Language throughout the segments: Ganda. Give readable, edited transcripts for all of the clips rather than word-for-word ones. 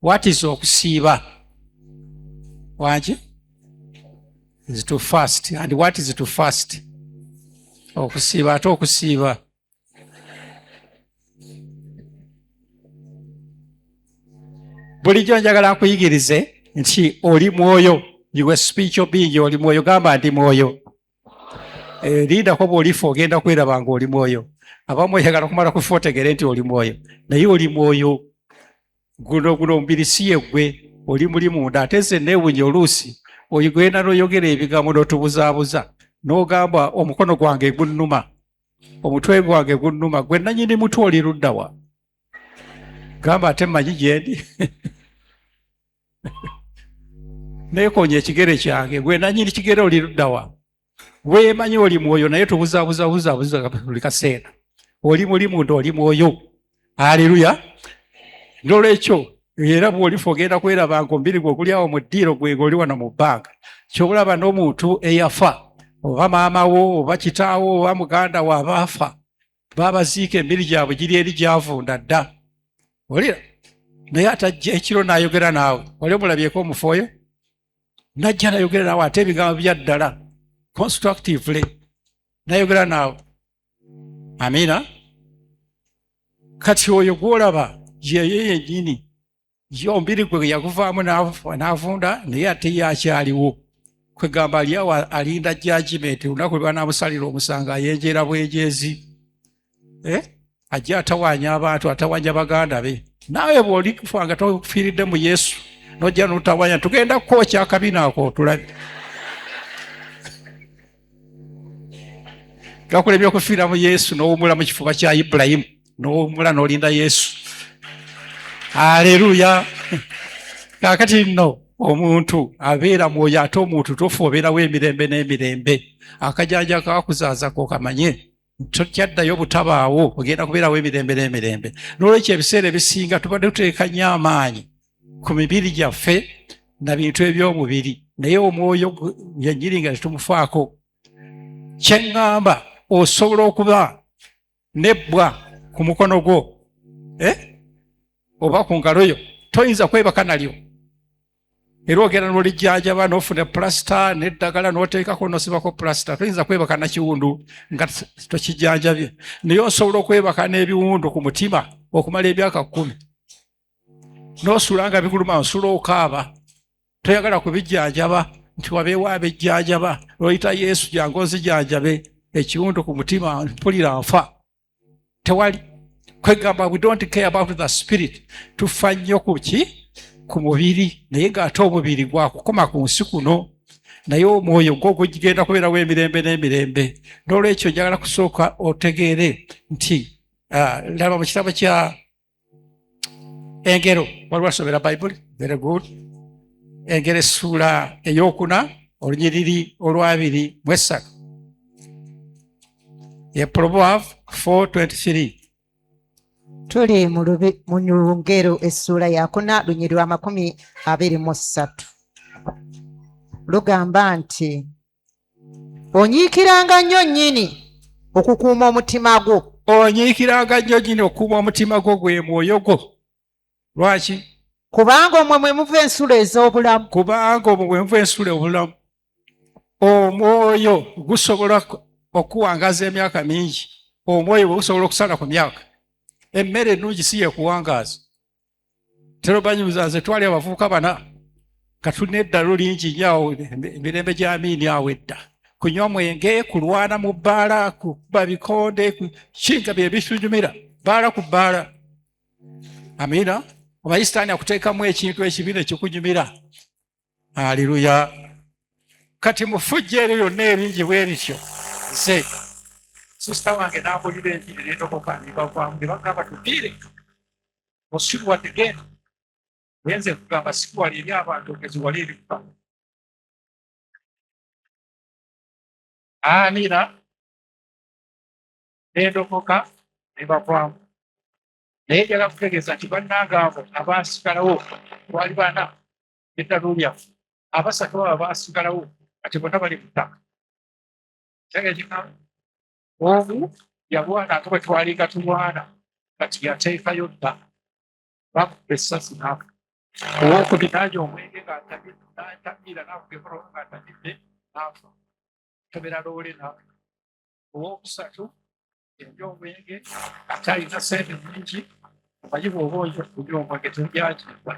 What is okusiiba? Wangi? Is to fast. And what is to fast? Okusiiba, ate okusiiba. Bulijjo njagala nkuyigirize nti oli mwoyo, you a spiritual being, oli mwoyo, gamba ndi mwoyo. Eh, lindako bw'olifa ogenda kweraba ng'oli mwoyo. Abamu oyagala kumala kufa otegere nti oli mwoyo, naye oli mwoyo. Guno guno omubiri si yeggwe, oli muli munda. Ate nze neewunya oluusi oyigenda n'oyogera ebigambo n'otubuzaabuza n'ogamba omukono gwange gunnuma, omutwe gwange gunnuma, gwe nanyini mutwe oli luddawa? Gamba ate mmanyi gyendi. Neekonya ekigere kyange, gwe nanyini kigere oli luddawa? Weemanyi oli mwoyo, naye tubuzaabuzabuzabuza buli kaseera. Oli muli munda, oli mwoyo. Aleluya. Nolwekyo era bw'olifa ogenda kweraba nga omubiri gwe oguli awo mu ddiiro gwe oli wano mu bbanga. Ky'olaba n'omuntu eyafa, oba maama wo oba kitaawo oba muganda wo abaafa, babaziika emibiri gyabwe giri eri gyavunda dda. Olira naye atajja ekiro n'ayogera naawe. Wali omulabyeko omufu oyo? Najja nayogera naawe, ate ebigambo bya ddala constructively nayogera naawe. Amiina. Kati oyo gw'olaba yeyo yennyini, ye omubiri gwe yaguvaamu n'avunda, naye ate ye akyaliwo. Kwegamba ali awo alinda judgment, olunaku lwe banaamusalira omusango ayenjeera bwenjeezi. Eh? Ajja atawaanya abantu, atawaanya baganda be. Naawe bw'olifa nga tofiiridde mu Yesu n'ojja n'otawaanya, tugenda kukwokya akabina ako otulabe. Gakulemye okufiira mu Yesu n'owummula mu kifuba kya Ibulayimu, n'owummula n'olinda Yesu. Aleluya. Kaakati nno omuntu abeera mwoyo, ate omuntu tofa, obeerawo emirembe n'emirembe. Akajanja kakuzaaza kokamanye tokyaddayo butabaawo, ogenda kubeerawo emirembe n'emirembe. N'olwekyo ebiseera ebisinga tubadde tuteeka nnyo amaanyi ku mibiri gyaffe na bintu eby'omubiri, naye omwoyo yennyini nga tetumufaako. Kye ŋŋamba, osobola okuba n'ebbwa ku mukono gwo, eh? oba ku ngalo yo, toyinza kwebaka nalyo, era ogenda n'olijjanjaba n'ofuna pulasita n'eddagala n'oteekako n'osibako pulasita. Toyinza kwebaka na kiwundu nga tokijjanjabye, naye osobola okwebaka n'ebiwundu ku mutima okumala emyaka 10 n'osula nga bikuluma, osula okaaba, toyagala kubijjanjaba nti wabeewo abijjanjaba, lwoyita Yesu jangu onzijanjabe ekiwundu ku mutima, mpulira nfa. Tewali kwegamba, we don't care about the spirit, tufa nnyo ku ki? Ku mubiri, naye ng'ate omubiri gwakukoma ku nsi kuno, naye omwoyo gwo gugenda kubeerawo emirembe n'emirembe. N'olwekyo njagala kusooka otegeere nti laba mu kitabo kya Engero, waliwo asomera Bayibuli? Very good. Engero essuula ey'okuna olunyiriri olwabiri mu esatu, ye Proverb 4:23. Tuli mu Lugero essuula yakuna lunyiriri lwa 23, lugamba nti onyiikiranga nnyo nnyini okukuuma omutima gwo. Onyiikiranga nnyo nnyini okukuuma omutima gwo, gwe mwoyo gwo. Lwaki? Kubanga omwo mwe muva ensulo ez'obulamu. Kubanga omwo mwe muva ensulo obulamu. Omwoyo gusobola okuwangaza emyaka mingi. Omwoyo bwe gusobola okusala ku myaka. Emmere ennungi si yekuwangaaza. Terobanyumiza nze twali abavubuka bana nga tulina eddalu lingi nnyo awo emirembe gya Amiini awo edda, kunywa mwenge, kulwana mu bbaala, kukuba bikonde, kinga bye bitunyumira, bbaala ku bbaala. Amiina. Omanyi sitaani akuteekamu ekintu ekibi ne kikunyumira. Aleluya. Kati mu ffujjo eryo lyonna eringi bwe lityo, nze sisita wange n'abuulira enjiri n'endokoka ne bavaamu ne bagamba tuviire osiruwadde genda. Naye nze nkugamba sikuwala eri abantu, ogezi wali eri Mukama. Amiina. N'endokoka ne bavaamu. Naye njagala kutegeeza nti bannange abo abaasigalawo twali bana eddalu lyaffe, abasatu abo abaasigalawo kati bonna bali mu ttaka. Omu yalwana nga bwe twalinga tulwana, kati yateekayo dda, bakuba essasi n'afa. Owokubiri nanywa omwenge ng'atamiira n'avuga emmotoka ng'atamidde n'afa, tomera loole n'afa. Owokusatu yanywa omwenge ate alina ssente nyingi, omanyi bw'oba onywa omwenge tebyakiibwa.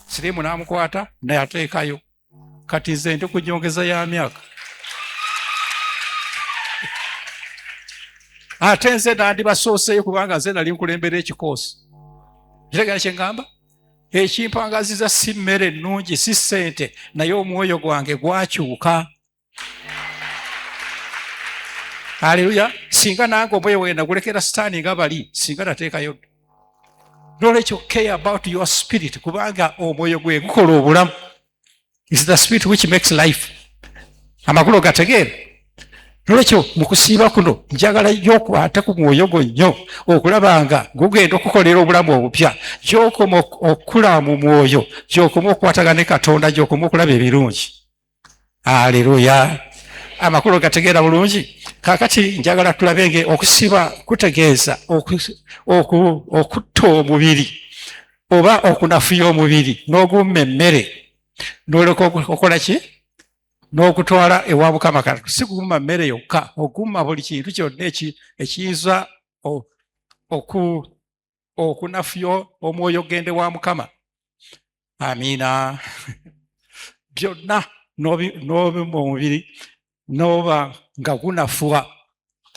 Siriimu n'amukwata nayateekayo. Kati nze ndi ku nyongeza ya myaka, ate nze nandibasooseeyo kubanga nze nali nkulembera ekikoosi. Kitegera kye ŋŋamba? Ekimpangaziza si mmere nnungi, si ssente, naye omwoyo gwange gwakyuka. Aleluya! Singa nange omwoyo wange nagulekera sitaani nga bali, singa nateekayo. Nolwekyo care about your spirit, kubanga omwoyo gwe gukola obulamu. Is the spirit which makes life. Amakulu gategeera. Nolwekyo mu kusiiba kuno njagala nnyo okwate ku mwoyo gwo nnyo okulaba nga gugenda okukolera obulamu obupya. Gy'okoma okukula mu mwoyo, gy'okoma okukwatagana ne Katonda, gy'okoma okulaba ebirungi. Aleluya! Amakulu gategeera bulungi. Kaakati njagala tulabe nge okusiba kutegeeza okutta omubiri oba okunafuya omubiri n'ogumma emmere n'oleka okola ki n'okutwala ewa Mukama. Kati si kugumma mmere yokka, ogumma buli kintu kyonna ekiyinza okunafuya omwoyo ogende wa Mukama. Amiina. Byonna n'obimba omubiri n'oba nga gunafuwa,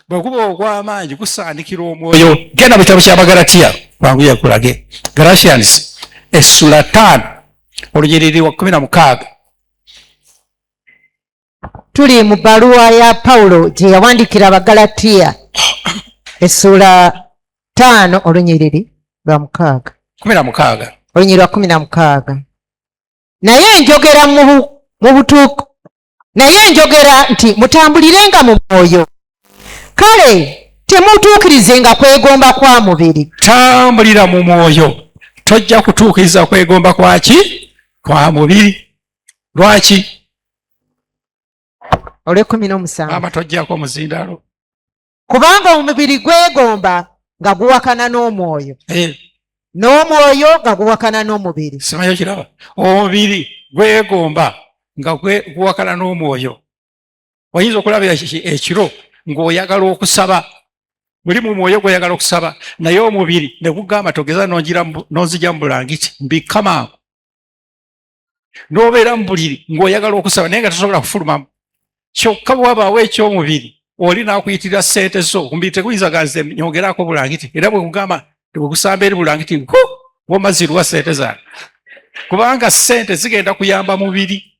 bwe guba ogw'amaanyi gusaanikira omwoyo. Genda mu kitabo ky'Abagalatiya, kwanguye kulage Galatians essula 5 olunyiriri wa 16. Tuli mu bbaluwa ya Pawulo gye yawandiikira Abagalatiya essuula 5 olunyiriri lwa 6. 16. Olunyiriri lwa 16. Naye njogera mu butuuku, naye njogera nti mutambulirenga mu mwoyo, kale temutuukirizenga kwegomba kwa mubiri. Tambulira mu mwoyo, tojja kutuukiriza kwegomba kwaki? Kwa mubiri. Lwaki? Olw'ekkumi n'omusanvu. Maama, tojjako omuzindaalo. Kubanga omubiri gwegomba nga guwakana n'omwoyo, n'omwoyo nga guwakana n'omubiri. Simanyi okiraba, omubiri gwegomba nga guwakana n'omwoyo. Oyinza okulaba ekiro ng'oyagala okusaba, muli mu mwoyo gw'oyagala okusaba, naye omubiri ne gugamba togeza n'onzija mu bulangiti, mbikka mangu. N'obeera mu buliri ng'oyagala okusaba naye nga tosobola kufulumamu. Kyokka bwe wabaawo eky'omubiri, oli n'akuyitirira ssente zo, omubiri teguyinza ganze nyongerako bulangiti, era bwe kugamba bwe gusamba eri bulangiti, hu womazirwa ssente zange, kubanga ssente zigenda kuyamba mubiri.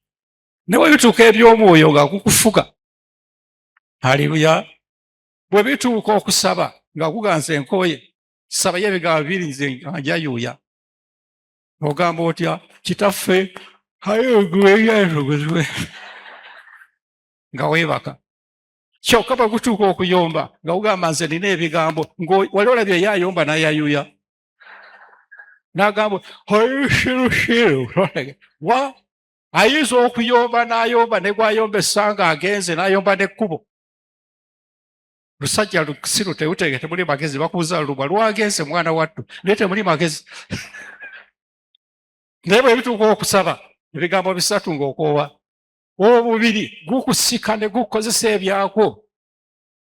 Ne bwe bituuka eby'omwoyo nga gukufuga, haleluya, bwe bituuka okusaba nga guganze enkooye, sabayo ebigambo bibiri nze njayuuya. Ogamba otya? Kitaffe nga weebaka. Kyokka bwe gutuuka okuyomba nga gugamba nze nina ebigambo, wali olabye ye ayomba n'ayayuya n'agamba wa ayinza okuyomba n'ayomba ne gwayomba essanga agenze n'ayomba n'ekkubo. Lusajja lusiru tewuteeke, temuli magezi, bakubuza lubwa lwagenze mwana wattu, naye temuli magezi. Naye bwe bituuka okusaba ebigambo bisatu ng'okoowa, omubiri gukusika ne gukukozesa ebyakwo.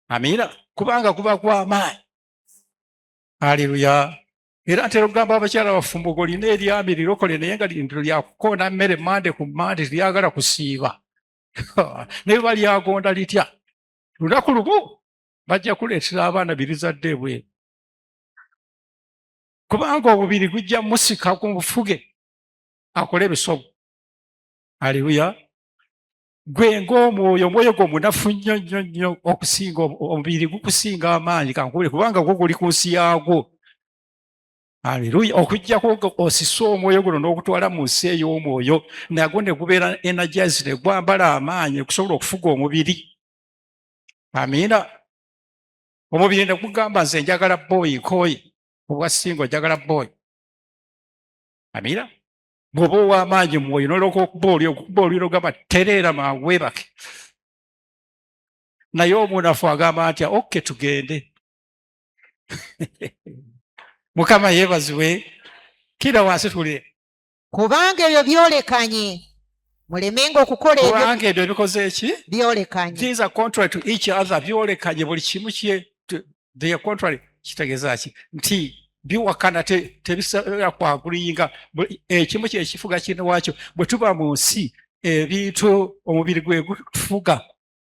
Amiina, kubanga guba gw'amaanyi. Haleluya. Era ntera okugamba abakyala abafumbo, olina eryami lirokole naye nga lintu lyakukoona mmere mande ku mande, lyagala kusiiba naye balyagonda litya? Lunaku lumu bajja kuleetera abaana birizadde ebweru, kubanga omubiri gujja musika gumufuge akole ebisobo. Haleluya. Gwe ng'omwoyo, omwoyo gwo munafu nnyo nnyo nnyo okusinga omubiri, gukusinga amaanyi, kankubule, kubanga gwo guli ku nsi yaagwo. Haleluya. Okuggyako osise omwoyo guno n'okutwala mu nsi ey'omwoyo, nagwo ne gubeera energize, ne gwambala amaanyi okusobola okufuga omubiri. Amiina. Omubiri ne gugamba nze njagala boyi, nkooye obwa singo, njagala boyi. Amiina. Bw'oba ow'amaanyi mu mwoyo n'olyoka okuba oli okuba oli n'ogamba tereera mangu weebake, naye omunafu agamba atya? Okke tugende. Mukama yeebazibwe. Kira wansi tulire. Kubanga ebyo byolekanye, mulemenga okukola ebyo. Kubanga ebyo bikoze eki? Byolekanye. These are contrary to each other. Byolekanye buli kimu kye they are contrary. Kitegeeza ki? Nti biwakana tebisobola kwaguliyinga. Ekimu kye kifuga kinne waakyo. Bwe tuba mu nsi ebintu omubiri gwe gutufuga,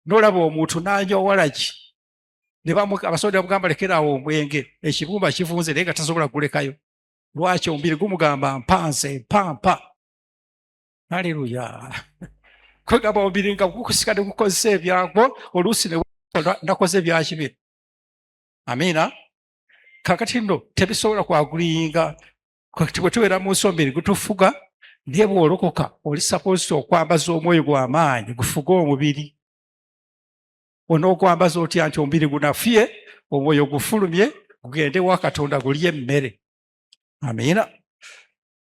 n'olaba omuntu n'anywa walagi ne abasawo ne bamugamba lekera awo omwenge, ekibumba kivunze, naye nga tasobola kugulekayo. Lwaki? Omubiri gumugamba mpa nze, mpa mpa. Aleluya. Kwegamba omubiri nga gukusika ne gukozesa ebyagwo, oluusi ne nakoze ebyakibi. Amiina. Kakati nno tebisobola kwaguliyinga. Kati bwe tubeera mu nsi omubiri gutufuga, naye bw'olokoka oli supposed okwambaza omwoyo gw'amaanyi gufuge omubiri. Onoogwambaza otya? Nti omubiri gunafuye, omwoyo gufulumye gugende wa Katonda gulye emmere. Amiina.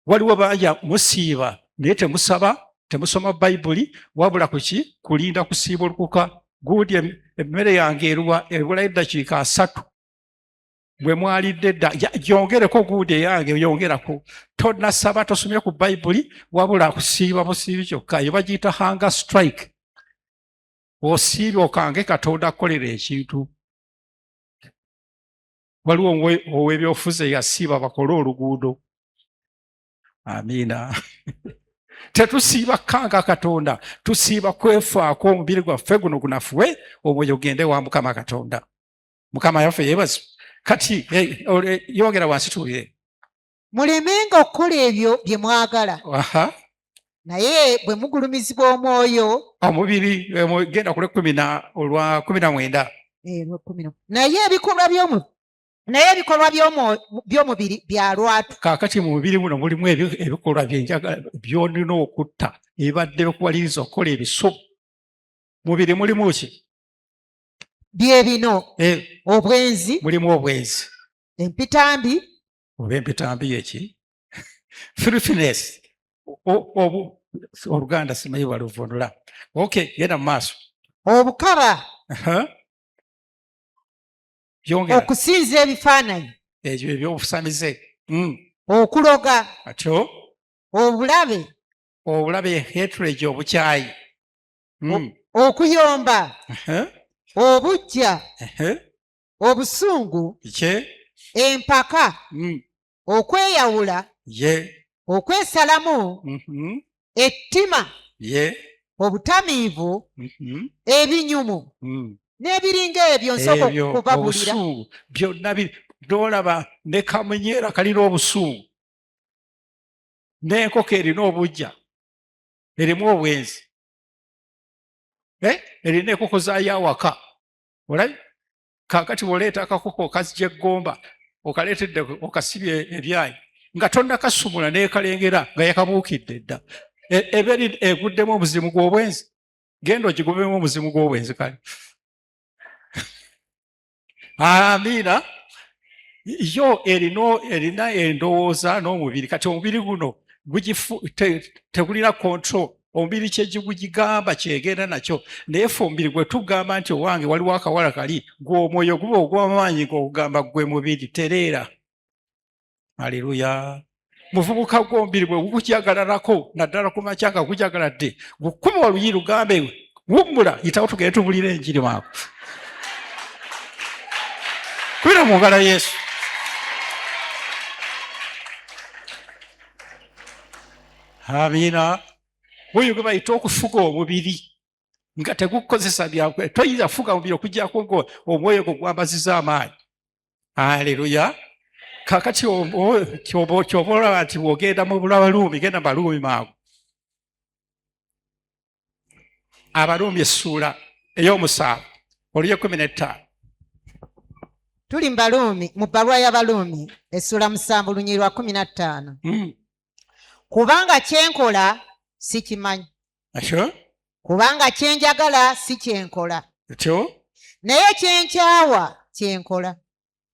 Waliwo bangi musiiba naye temusaba, temusoma Bayibuli, wabula kuki? Kulinda kusiibulukuka. Gundi emmere yange eruwa? Ebulayo eddakiika 30 bwe mwalidde dda, gyongereko gundi eyange, yongerako. Tonasaba, tosomye ku Bayibuli, wabula kusiiba busiibi kyokka. Eyo bagiyita hunger strike. Osiibye okange Katonda akukolera ekintu. Waliwo ow'ebyobufuzi eyasiiba bakole oluguudo. Amiina. Tetusiiba kukanga Katonda, tusiiba kwefaako omubiri gwaffe guno gunafuwe, omwoyo gugende wa Mukama Katonda. Mukama yaffe yeebazibwe. Kati yongera wansi tuwulire. Mulemenga okukola ebyo bye mwagala. Naye bwe mugulumizibwa omwoyo. Omubiri, genda ku lw'ekkumi na, olwa 19. Olw'ekkumi na. Naye ebikolwa by'omu, naye ebikolwa by'omubiri bya lwatu. Kaakati mu mubiri muno mulimu ebikolwa byenjagala by'olina okutta, ebibadde bikuwaliriza okukola ebiso. Mubiri mulimu ki? Bye bino. Obwenzi. Mulimu obwenzi. Empitambi. Oba empitambi yeki? Filthiness. Oluganda simanyi baluvunula. Okay, genda mu maaso. Obukaba. Yongera. Okusinza ebifaananyi. Ebyo eby'obusamize. Okuloga. Atyo. Obulabe. Obulabe, hatred, obukyayi. Okuyomba. Obuggya. Obusungu. Empaka. Okweyawula. Okwesalamu. Ettima. Obutamiivu. Ebinyumu. N'ebiringa ebyo nsooka Ebyo, okubabulira. Obusungu byonna n'olaba ne kamunyeera kalina obusungu, n'enkoko erina obujja, erimu obwenzi, erina enkoko zaayo awaka. Olabi kaakati bw'oleeta akakoko okazija eggomba, okaleetedde okasibye ebyayi nga tonnakasumula n'ekalengera nga yakabuukidde dda, eba eguddemu omuzimu gw'obwenzi. Genda ogigobemu omuzimu gw'obwenzi. Kale amiina. Yo erina endowooza n'omubiri. Kati omubiri guno tegulina control. Omubiri kyegigugigamba kyegenda nakyo, naye ffe omubiri gwe tugamba nti owange waliwo akawala kali, gwe omwoyo guba ogw'amaanyi ng'ogamba gwe mubiri tereera. Aleluya. Muvubuka gwe omubiri bwe gukujagalalako naddala ku makya nga gujagaladde, gukuba oluyi lugambe wummula, yitawo tugende tubulire enjiri mangu. Kubira mu ngalo Yesu. Amiina. Oyo gwe bayita okufuga omubiri nga tegukukozesa byakwe. Toyinza kufuga mubiri okuggyako nga omwoyo gwo gwambaziza amaanyi. Aleluya. Kakati kyoba olaba nti bw'ogenda mu Baluumi, genda mu Baluumi mangu. Abaluumi essuula ey'omusanvu oluye 15. Tuli mu Baluumi, mu bbaluwa y'Abaluumi essuula 7 lunyiriri lwa 15. Kubanga kye nkola sikimanyi. Atyo? Kubanga kye njagala si kye nkola. Atyo? Naye kye nkyawa kye nkola.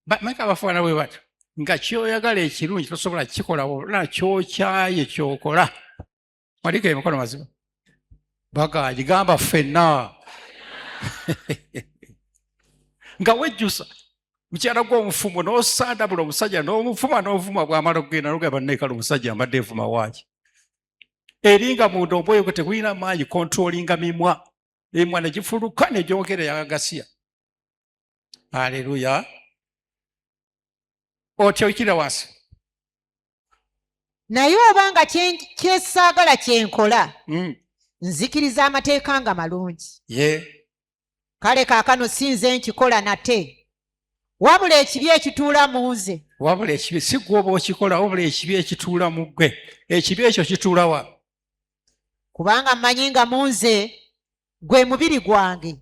Maka abafaanana bwe batyo, nga ky'oyagala ekirungi tosobola kukikola, wabula ky'okyaye ky'okola. Waliko emikono mazima. Bagaagi gamba ffenna. Nga wejjusa. Mukyala gw'omufumbo n'osandabula omusajja n'omuvuma n'ovuma, bw'amala okugenda n'ogamba nneekala omusajja mbadde nvuma waaki. Eri nga munda omwoyo gwe tegulina maanyi controllinga mimwa, emimwa ne gifuluka ne gyogera yagasiya. Aleluya. Otyo okira wansi. Naye obanga kyesaagala kyenkola, nzikiriza amateeka nga malungi. Kale kaakano si nze nkikola nate, wabula ekibi ekituula mu nze. Wabula ekibi, si gwe oba okikola, wabula ekibi ekituula mu ggwe. Ekibi ekyo kituula wa? Kubanga mmanyi nga mu nze, gwe mubiri gwange,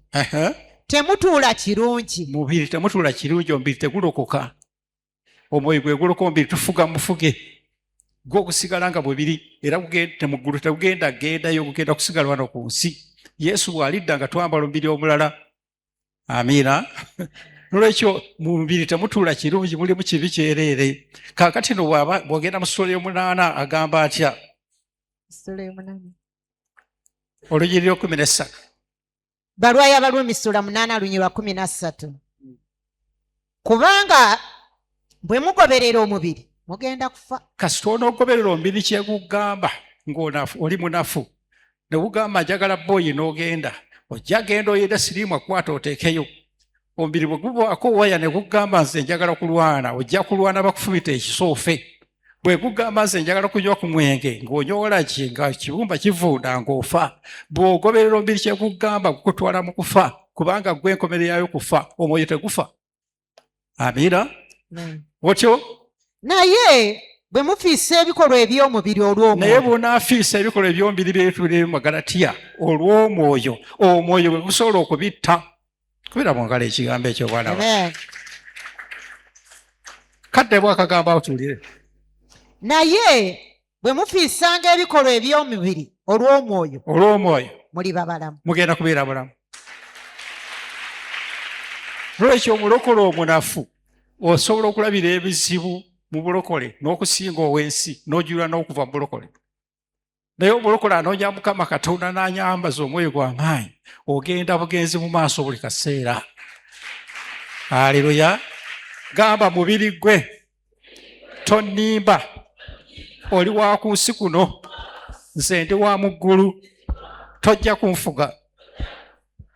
temutuula kirungi. Mubiri temutuula kirungi. Omubiri tegulokoka, omwoyo gwe guloka. Omubiri tufuga mufuge, gwo gusigala nga bwe biri, era mu ggulu tegugenda gendayo, gugenda kusigala wano ku nsi. Yesu bw'alidda nga twambala omubiri omulala. Amiina. Nolwekyo mu mubiri temutuula kirungi, mulimu kibi kyereere. Kaakati no bw'aba bw'ogenda mu ssuula y'omunaana, agamba atya? Olunyiriri 13. Baluwa y'Abaruumi ssuula 8, lunyi lwa 13. Kubanga bwe mugoberera omubiri, mugenda kufa. Kasita onoogoberera omubiri kyegugamba ng'onafu, oli munafu, ne gugamba njagala boyi, n'ogenda, ojja genda oyenda siriimu akwata oteekeyo. Omubiri bwe gubaako waya ne gugamba nze njagala kulwana, ojja kulwana bakufumita ekisoofe. Bwe gugamba nze njagala kunywa ku mwenge, ng'onyoola ki nga kibumba kivunda, ng'ofa. Bw'ogoberera omubiri kyegugamba, gukutwala mu kufa, kubanga gwe enkomerero yayo kufa, omwoyo tegufa. Amiina. Otyo. Naye bwe mufiisa ebikolwa eby'omubiri Naye olw'omwoyo, bw'onaafiisa ebikolwa eby'omubiri byetulire mu Galatiya olw'omwoyo, omwoyo bwe gusobola okubitta. Kubira mu ngalo ekigambo ekyo, bwana wa. Amen. Kadde bwakagamba awo, tuwulire. Naye bwe mufiisanga ebikolwa eby'omubiri olw'omwoyo, olw'omwoyo, muliba balamu. Mugenda kubeera bulamu. Lwekyo omulokole omunafu osobola okulabira ebizibu mu bulokole n'okusinga ow'ensi, n'ojula n'okuva mu bulokole. Naye omulokole anoonya Mukama Katonda n'anyambaza omwoyo gw'amaanyi, ogenda bugenzi mu maaso buli kaseera. Aleluya. Gamba mubiri gwe, tonnimba, oli wa ku nsi kuno, nze ndi wa mu ggulu, tojja kunfuga.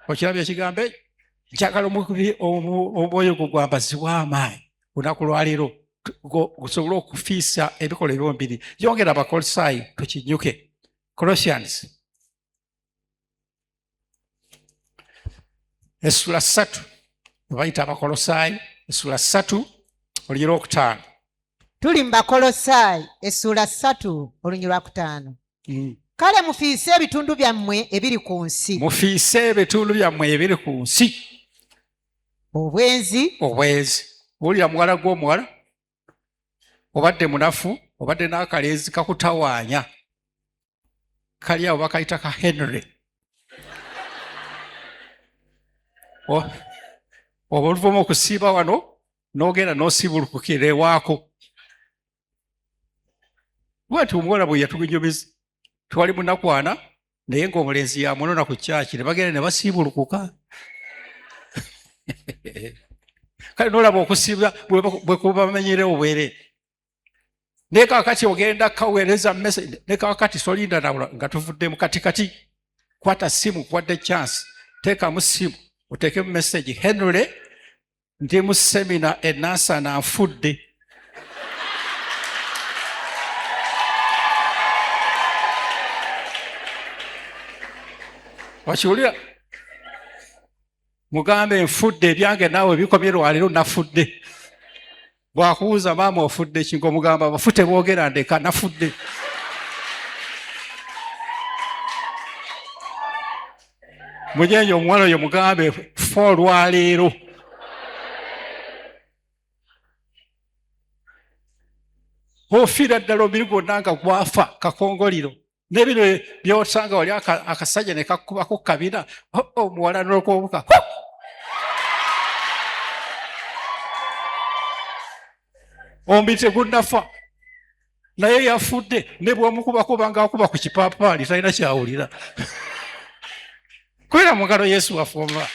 Okirabye ekigambo ekyo? Njagala omwoyo gwo gwambazibwa amaanyi lunaku lwaleero, gusobole okufiisa ebikolwa ebyomubiri. Yongera Abakolosaayi tukinyuke. Colossians essula 3, bayita Abakolosaayi essula 3, olunyiriri olwokutaano. Tuli mu Bakolosaayi essuula 3, olunyi lwa 5. Kale mufiise ebitundu byammwe ebiri ku nsi. Mufiise ebitundu byammwe ebiri ku nsi. Obwenzi. Obwenzi. Wulira muwala gw'omuwala, obadde munafu, obadde n'akalenzi kakutawaanya, kali awo bakayita ka Henry. Oba oluvamu okusiiba wano n'ogenda n'osiibulukukira ewaako bwati. Omuwala bwe yatugunyumiza, twali munakwana, naye ng'omulenzi yamunona ku kyaki, ne bagenda ne basiibulukuka. Kale nolaba okusiiba bwe kubamenyere obwere. Naye kakati ogenda kaweereza message, ne kakati solinda nawula nga tuvuddemu. Kati kati kwata simu, kuwadde chance, teekamu simu oteekemu message: "Henry, ndi mu semina e Nansana, nfudde." Wakiwulira? Mugambe nfudde, ebyange naawe bikomye lwaleero, nafudde. Bwakubuuza, "Maama, ofudde ki?" Ng'omugamba, "Abafu teboogera, ndeka, nafudde." Munyenye omuwala oyo, mugambe fa olwaleero. Ofiira ddala omubiri gwonna nga gwafa kakongoliro, n'ebino byosanga wali akasajja ne kakubako kabina, omuwala n'okwobuka omubiri tegunnafa, naye yafudde. Ne bwomukubako banga akuba ku kipaapaali, talina kyawulira. Kwera mu ngalo Yesu wafumba.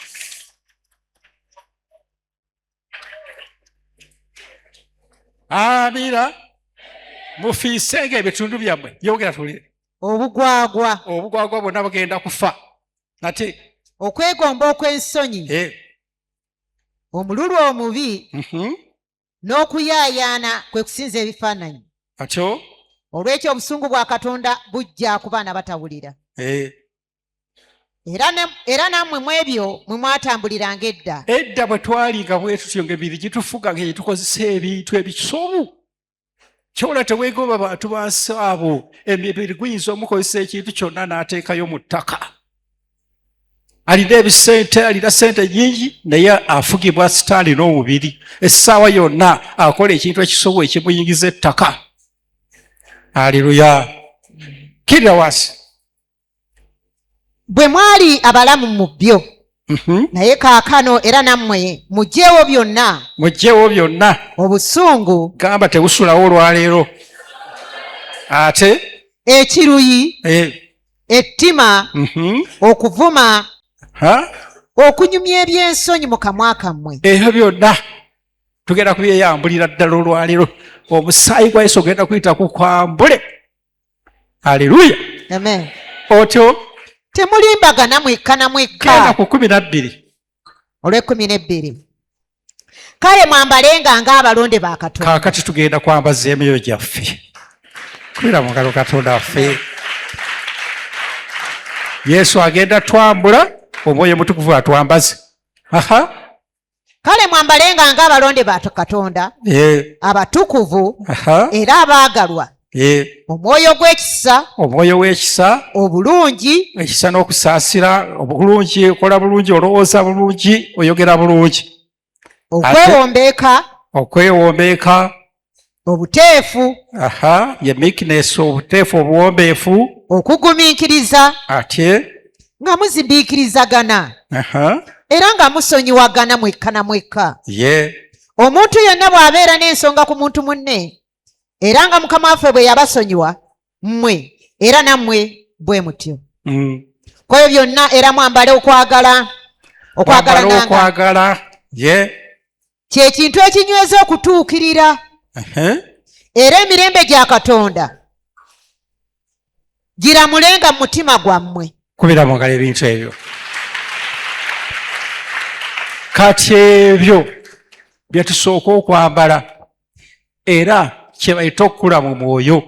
Amiina. Mufiisenga ebitundu byammwe. Yogera tulire. Obugwagwa. Obugwagwa bwonna bugenda kufa. Nate Okwegomba okw'ensonyi. Omululu omubi. N'okuyaayaana kwe kusinza ebifaananyi. Atyo. Olw'ekyo obusungu bwa Katonda bujja ku baana batawulira. Era nammwe mu ebyo mwe mwatambuliranga edda. Edda bwe twalinga bwe tutyo, ng'emibiri gitufuga, nga gyetukozesa ebintu ebisobu. Kyola teweegomba bantu bansi abo. Emibiri guyinza omukozesa ekintu kyonna n'ateekayo mu ttaka. Alina ebisente, alina sente nyingi, naye afugibwa sitaani n'omubiri. Essaawa yonna akola ekintu ekisobu ekimuyingiza ettaka. Aleluya. Kirira wansi. Bwe mwali abalamu mu byo. Naye kaakano era nammwe muggyeewo byonna. Muggyeewo byonna. Obusungu. Gamba tebusulawo olwaleero ate. Ekiruyi. Ettima. Okuvuma. Okunyumya eby'ensonyi mu kamwa kammwe. Ebyo byonna tugenda kubyeyambulira ddala olwaleero. Omusaayi gwa Yesu ogenda kuyita kukwambule. Aleluya. Amen. Otyo. Temulimbagana mwekka na mwekka. Genda ku 12. Olw'e 12. Kale mwambalenga ng'abalonde ba Katonda. Kaakati tugenda kwambaza emyoyo gyaffe. Kubira mu ngalo Katonda waffe. Yesu agenda twambula, Omwoyo Mutukuvu atwambaze. Aha. Kale mwambalenga ng'abalonde ba Katonda, abatukuvu era abaagalwa, omwoyo gw'ekisa, Omwoyo w'ekisa, obulungi, ekisa n'okusaasira, obulungi, okola bulungi, olowooza bulungi, oyogera bulungi. Okwewombeeka, Okwewombeeka, obuteefu, Aha, ye meekness, obuteefu, obuwombeefu. Okugumiikiriza, Ate nga muzibiikirizagana, era nga musonyiwagana mwekka na mwekka. Omuntu yenna bw'abeera n'ensonga ku muntu munne, era nga Mukama waffe bwe yabasonyiwa mmwe, era nammwe bwe mutyo. Ku ebyo byonna era mwambale okwagala, Mwambale okwagalananga, okwagala ye kye kintu ekinyweza okutuukirira. Era emirembe gya Katonda giramulenga mu mutima gwammwe. Kubira mu ngalo ebintu ebyo. Kati ebyo bye tusooka okwambala, era kye bayita okukula mu mwoyo.